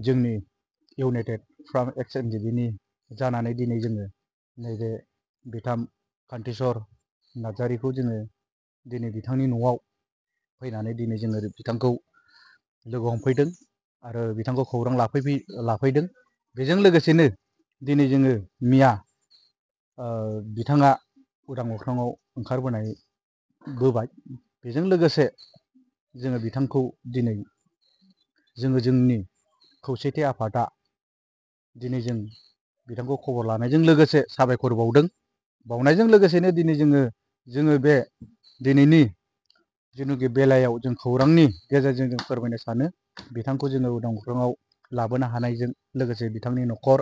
जोंनि United from एक्स-एन-डि-बि जानानै दिनै जोङो नैबे बिथां कान्तिस्वर नार्जारिखौ जोङो दिनै बिथांनि न'आव फैनानै दिनै जोङो बिथांखौ लोगो हमफैदों आरो बिथांखौ खौरां लाफैदों। बेजों लोगोसेनो दिनै जोङो मिया बिथाङा उदां अख्राङाव ओंखारबोबाय। बेजों लोगोसे जोङो बिथांखौ दिनै जोंनि खौसेथि आफादा दिनै जों बिथांखौ खबर लानायजों लोगोसे साबायखर बावनायजों लोगोसेनो दिनै जोङो बे दिनैनि जेनाखि बेलायाव जों खौरांनि गेजेरजों जों फोरमायनो सानो बिथांखौ जोङो उदां अख्राङाव लाबोनो हानायजों लोगोसे बिथांनि न'खर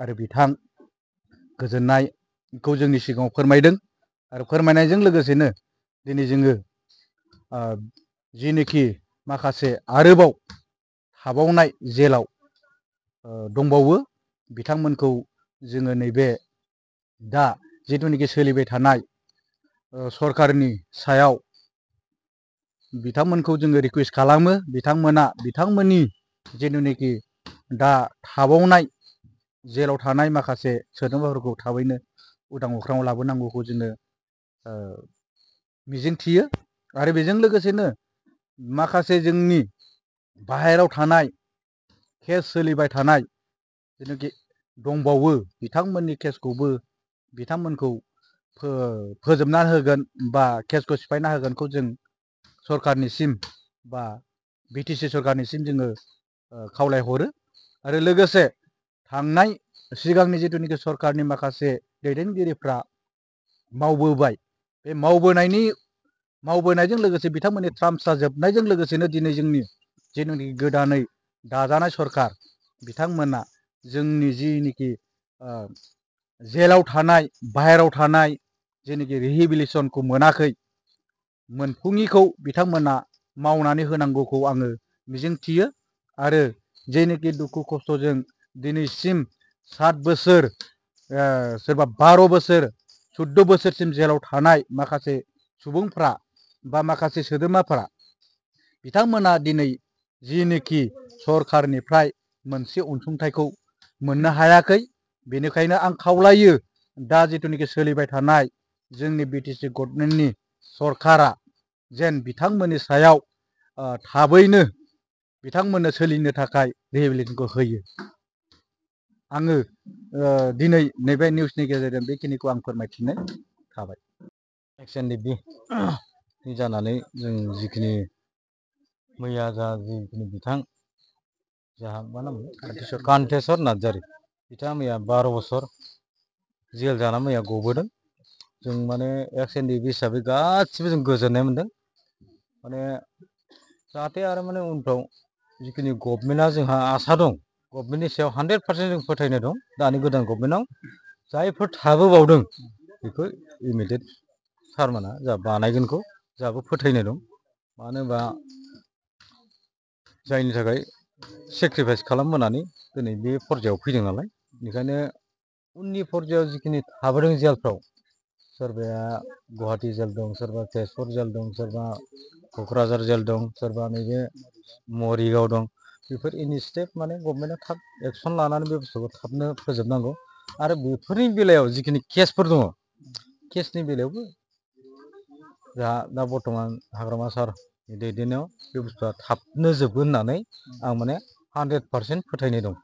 आरो बिथां गोजोननायखौ जोंनि सिगाङाव फोरमायदों आरो फोरमायनायजों लोगोसेनो दिनै जोङो जिनोखि माखासे आरोबाव थाबावनाय जेलाव दंबावो बिथांमोनखौ जोङो नैबे दा जिथुनाखि सोलिबाय थानाय सरकारनि सायाव बिथांमोनखौ जोङो रिकुवेस्ट खालामो बिथांमोननि जिथुनाखि दा थाबावनाय जेलाव थानाय माखासे सोद्रोमाफोरखौ थाबैनो उदां अख्राङाव लाबोनांगौखौ जोङो मिजिंथियो आरो बेजों लोगोसेनो माखासे जोंनि बाहेरायाव थानाय केस सोलिबाय थानाय जेनाखि दंबावो बिथांमोननि केसखौबो बिथांमोनखौ फोजोबना होगोन बा केसखौ सिफायना होगोनखौ जों सरकारनिसिम बा बिटिसि सरकारनिसिम जोङो खावलायहरो आरो लोगोसे थांनाय सिगांनि जिथुनाखि सरकारनि माखासे दैदेनगिरिफ्रा मावबोबाय बे मावबोनायजों लोगोसे बिथांमोननि ट्राम्पसा जोबनायजों लोगोसेनो दिनै जोंनि जेनाखि गोदानै दाजानाय सरकार बिथांमोना जोंनि जिनिखि जेलाव थानाय बाहेरायाव थानाय जेनाखि रिहेबिलिटेसनखौ मोनफुङिखौ बिथांमोना मावनानै होनांगौखौ आङो मिजिंथियो आरो जेनाखि दुखु खस्थ'जों दिनैसिम 7 बोसोर सोरबा 12 बोसोर 14 बोसोरसिम जेलाव थानाय माखासे सुबुंफ्रा बा माखासे सोद्रोमाफ्रा बिथांमोना दिनै जिनोखि सरकारनिफ्राय मोनसे अनसुंथाइखौ मोननो हायाखै। बेनिखायनो आं खावलायो दा जिथुनाखि सोलिबाय थानाय जोंनि बिटिसि गभर्नमेन्टनि सरकारा जेन बिथांमोननि सायाव थाबैनो बिथांमोननो सोलिनो थाखाय रिहेबिलिटेसनखौ होयो। आङो दिनै नैबे निउसनि गेजेरजों बेखिनिखौ आं फोरमायथिनाय थाबाय। एक्स-एन-डि-बि जानानै जों जिखिनि मैया जिखिनि बिथां जोंहा मा नाम कान्तेस्वर नार्जारि बिथाङा मैया 12 बोसोर जेल जाना मैया गबोदों। जों माने एक्स-एन-डि-बि हिसाबै गासिबो जों गोजोननाय मोनदों। माने जाहाथे आरो माने उनफ्राव जिखिनि गभर्नमेन्टआ जोंहा आसा दं गभर्नमेन्टनि सायाव 100% जों फोथायनाय दं। दानि गोदान गभर्नमेन्टआव जायफोर थाबोबावदों बेखौ इमिडियेट सारमोना जा बानायगोनखौ जोंहाबो फोथायनाय दं। मानो होनबा जायनि थाखाय सेक्रिफाइस खालामबोनानै दिनै बे पर्यायाव फैदों नालाय बेनिखायनो उननि पर्यायाव जिखिनि थाबोदों जेलफ्राव सोरबाया गुवाहाटि जेल दं, सोरबा तेजपुर जेल दं, सोरबा क'क्राझार जेल दं, सोरबा नैबे मरिगाव दं। बेफोर इनिसियेटिभ माने गभर्नमेन्टआ थाब एक्सन लानानै बे बुस्थुखौ थाबनो फोजोबनांगौ आरो बेफोरनि बेलायाव जिखिनि केसफोर दङ केसनि बेलायावबो दा बर्थमान हाग्रामा सारनि दैदेननायाव बे बुस्थुआ थाबनो जोबगोन होननानै आं माने 100% फोथायनाय दं।